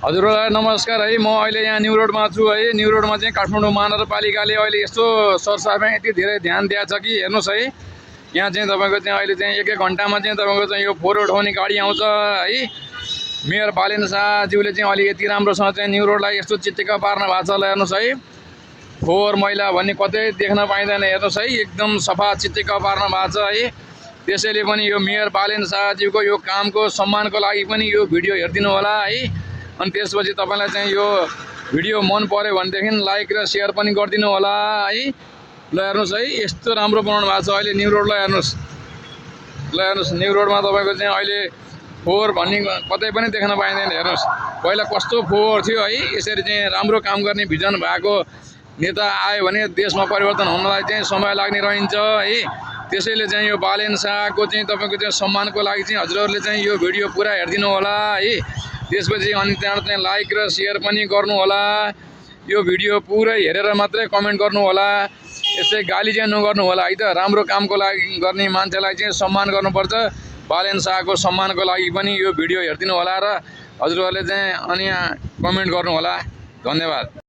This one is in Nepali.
हजुरलाई नमस्कार है। म अहिले यहाँ न्यू रोडमा छु है। न्यू रोडमा चाहिँ काठमाडौँ महानगरपालिकाले अहिले यस्तो सरसफाइमा यति धेरै ध्यान दिएको छ कि हेर्नुहोस् है। यहाँ चाहिँ तपाईँको चाहिँ अहिले चाहिँ एक घन्टामा चाहिँ तपाईँको चाहिँ यो फोहोर उठाउने गाडी आउँछ है। मेयर बालेन शाहज्यूले चाहिँ अहिले यति राम्रोसँग चाहिँ न्यू रोडलाई यस्तो चित्तिक्क पार्न भएको छ। ल हेर्नुहोस् है, फोहोर मैला भन्ने कतै देख्न पाइँदैन। हेर्नुहोस् है, एकदम सफा चित्तिक्क पार्न भएको छ है। त्यसैले पनि यो मेयर बालेन शाहज्यूको यो कामको सम्मानको लागि पनि यो भिडियो हेरिदिनु होला है। अनि त्यसपछि तपाईँलाई चाहिँ यो भिडियो मन पर्यो भनेदेखि लाइक र सेयर पनि गरिदिनु होला है। ल हेर्नुहोस् है, यस्तो राम्रो बनाउनु भएको छ अहिले न्यू रोडलाई। हेर्नुहोस्, ल हेर्नुहोस्, न्यू रोडमा तपाईँको चाहिँ अहिले फोहोर भन्ने कतै पनि देख्न पाइँदैन। हेर्नुहोस्, पहिला कस्तो फोहोर थियो है। यसरी चाहिँ राम्रो काम गर्ने भिजन भएको नेता आयो भने देशमा परिवर्तन हुनलाई चाहिँ समय लाग्ने रहन्छ है। त्यसैले चाहिँ यो बालेन शाहको चाहिँ तपाईँको चाहिँ सम्मानको लागि चाहिँ हजुरहरूले चाहिँ यो भिडियो पुरा हेरिदिनु होला है। त्यसपछि अनि त्यहाँबाट चाहिँ लाइक र सेयर पनि गर्नु होला। यो भिडियो पुरै हेरेर मात्रै कमेन्ट गर्नु होला। यसै गाली चाहिँ नगर्नु होला है त। राम्रो कामको लागि गर्ने मान्छेलाई चाहिँ सम्मान गर्नुपर्छ। बालेन शाहको सम्मानको लागि पनि यो भिडियो हेरिदिनु होला र हजुरहरूले चाहिँ अनि कमेन्ट गर्नु होला। धन्यवाद।